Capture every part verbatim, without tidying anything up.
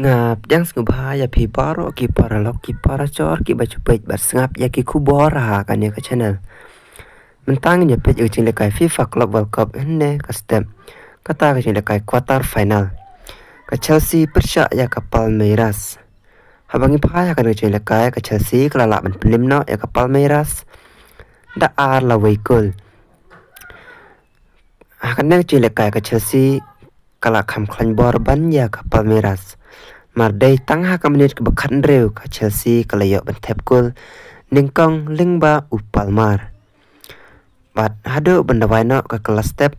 Nga pdiang sngewbha ïa phi baroh ki paralok ki parajor kiba ju peit bad sngap ïa ki khubor ha kane ka channel. Mynta ngin ïa peit ïa ka jingïalehkai FIFA Club World Cup hynne ka step. Kata ka jingïalehkai quarter final. Ka Chelsea pyrshah ïa ka Palmeiras. Haba ngi phai ha kane ka jingïalehkai ka Chelsea ka la lah ban pynlip noh ïa ka Palmeiras da ar la wei kol. Ha kane ka jingïalehkai ka Chelsea ka la kham khlaiñ bor ban ïa ka Palmeiras. Mar dei tang ha ka minit kaba khathynriew ka Chelsea ka la ïoh ban thep kol nyngkong lyngba u Palmar. Bad haduh ban da wai noh ka kylla step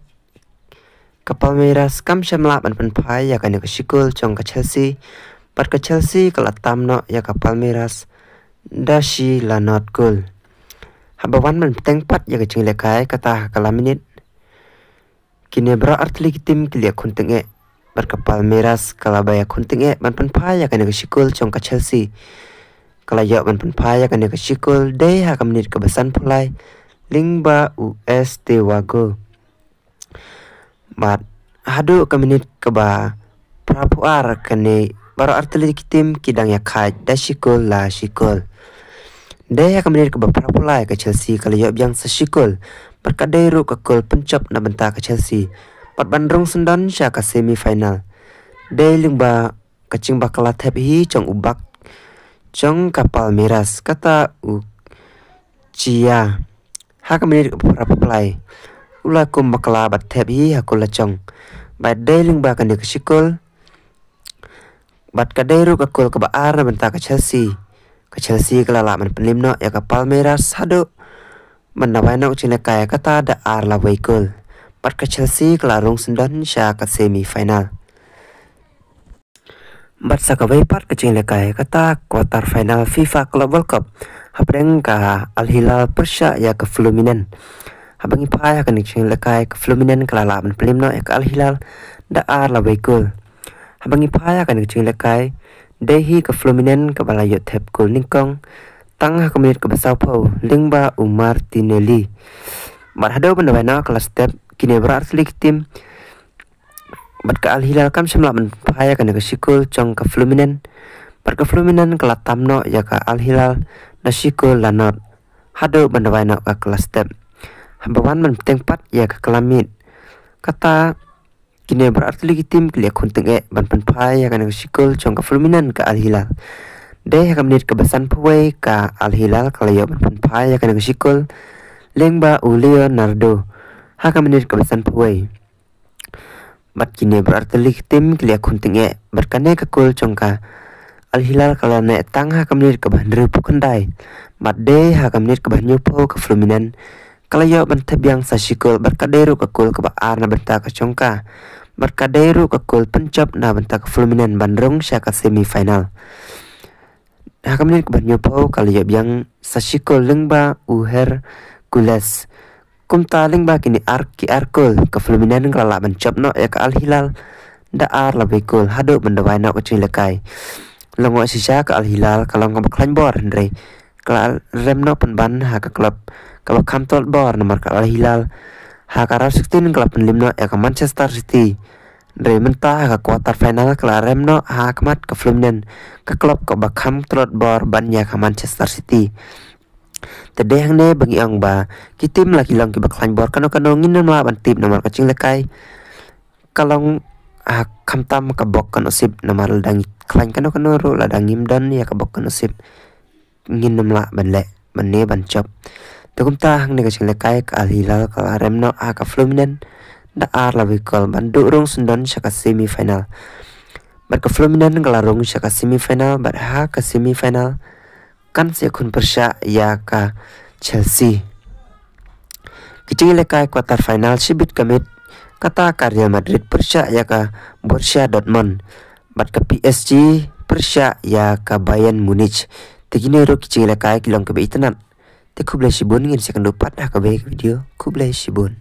ka Palmeiras kam shym lah ban pynphai ïa kane ka shi kol jong ka Chelsea. Bad ka Chelsea ka la tam noh ïa ka Palmeiras da shi la nod kol. Haba wan ban bteng pat ïa ka jingïalehkai kata ha ka la minit. Kine baroh artylli ki tim ki la ïakhun tyngeh. Bad ka Palmeiras ka la ba ïakhun tyngeh ban pynphai ïa kane ka shi kol jong ka Chelsea. Ka la ïoh ban pynphai ïa kane ka shi kol dei ha ka minit kaba sanphew lai lyngba u Estevago. Bad haduh ka minit kaba phraphew ar kane baroh artylli ki tim ki dang ïakhaid da shi kol la shi kol. Dei ha ka minit kaba phraphew lai ka Chelsea ka la ïoh biang sa shi kol. Bad ka dei ruh ka kol pynjop na bynta ka Chelsea. Bad ban rung syndon sha ka semi final. Dei lyngba ka jingbakla thep hi jong u bak jong ka Palmeiras kata u Chia. Ha ka minit kaba phraphew lai u la kum bakla bad thep hi ha kol la jong. Bad dei lyngba kane ka shi kol. Bad ka dei ruh ka kol kaba ar na bynta ka Chelsea. Ka Chelsea ka la lah ban pynlip noh ïa ka Palmeiras haduh ban da wai noh ka jingïalehkai kata da ar la wei kol. Bad ka Chelsea ka la rung syndon sha ka semi final. Bad sa kawei pat ka jingïalehkai kata quarter final FIFA Club World Cup. Hapdeng ka Al Hilal pyrshah ïa ka Fluminense. Haba ngi phai ha kane ka jingïalehkai ka Fluminense ka la lah ban pynlip noh ïa ka Al Hilal da ar la wei kol. Haba ngi phai ha kane ka jingïalehkai dei hi ka Fluminense kaba la ïoh thep kol nyngkong tang ha ka minit kaba sawphew lyngba u Martinelli. Bad haduh ban da wai noh ka la step kine baroh artylli ki tim. Bad ka Al Hilal kam shym lah ban phai ïa kane ka shi kol jong ka Fluminense. Bad ka Fluminense ka la tam noh ïa ka Al Hilal da shi kol la nod. Haduh ban da wai noh ka kylla step. Haba wan ban bteng pat ïa ka kylla miet. Kata kine baroh artylli ki tim ki la ïakhun tyngeh ban pynphai ïa kane ka shi kol jong ka Fluminense ka Al Hilal. Dei ha ka minit kaba sanphew wei ka Al Hilal ka la ïoh ban pynphai ïa kane ka shi kol lyngba u Leonardo. Ha ka minit kaba sanphew wei. Bad kine baroh artylli ki tim ki la ïakhun tyngeh bad kane ka kol jong ka Al Hilal ka la neh tang ha ka minit kaba hynriewphew khyndai. Bad dei ha ka minit kaba hynñiewphew ka Fluminense ka la ïoh ban thep biang sa shi kol bad ka dei ruh ka kol kaba ar na bynta ka jong ka. Bad ka dei ruh ka kol pynjop na bynta ka Fluminense ban rung sha ka semi final. Ha ka minit kaba hynñiewphew ka la ïoh biang sa shi kol lyngba u Hercules. Kumta lyngba kine ar ki ar kol ka Fluminense ka la lah ban jop noh ïa ka Al Hilal da ar la wei kol haduh ban da wai noh ka jingïalehkai. Lyngngoh shisha ka Al Hilal ka long kaba khlaiñ bor hynrei ka la rem noh pynban ha ka club kaba kham tlot bor namar ka Al Hilal ha ka round sixteen ka la pynlip noh ïa ka Manchester City. Hynrei mynta ha ka quarter final ka la rem noh ha khmat ka Fluminense, ka club kaba kham tlot bor ban ïa ka Manchester City. Te dei hangne ba ngi ong ba ki tim la ki long kiba khlaiñ bor kano kano ngin ym lah ban tip namar ka jingïalehkai ka long ha khamtam ka bok ka nusip namar lada ngi khlaiñ kano kano ruh lada ngim don ïa ka bok ka nusip ngin ym lah ban leh ban ne ban jop. Te kumta hangne ka jingïalehkai ka Al Hilal ka la rem noh ha ka Fluminense da ar la wei kol ban duh rung syndon sha ka semi final. Bad ka Fluminense ka la rung sha ka semi final bad ha ka semi final kan sa ïakhun pyrshah ïa ka Chelsea. Ka jingïalehkai quarter final shibit ka miet kata ka Real Madrid pyrshah ïa ka Borussia Dortmund. Bad ka P S G pyrshah ïa ka Bayern Munich. Te kine ruh ki jingïalehkai ki long kiba itynnad. Te khublei shibun ngin sa ïakynduh pat ha kawei ka video. Khublei shibun.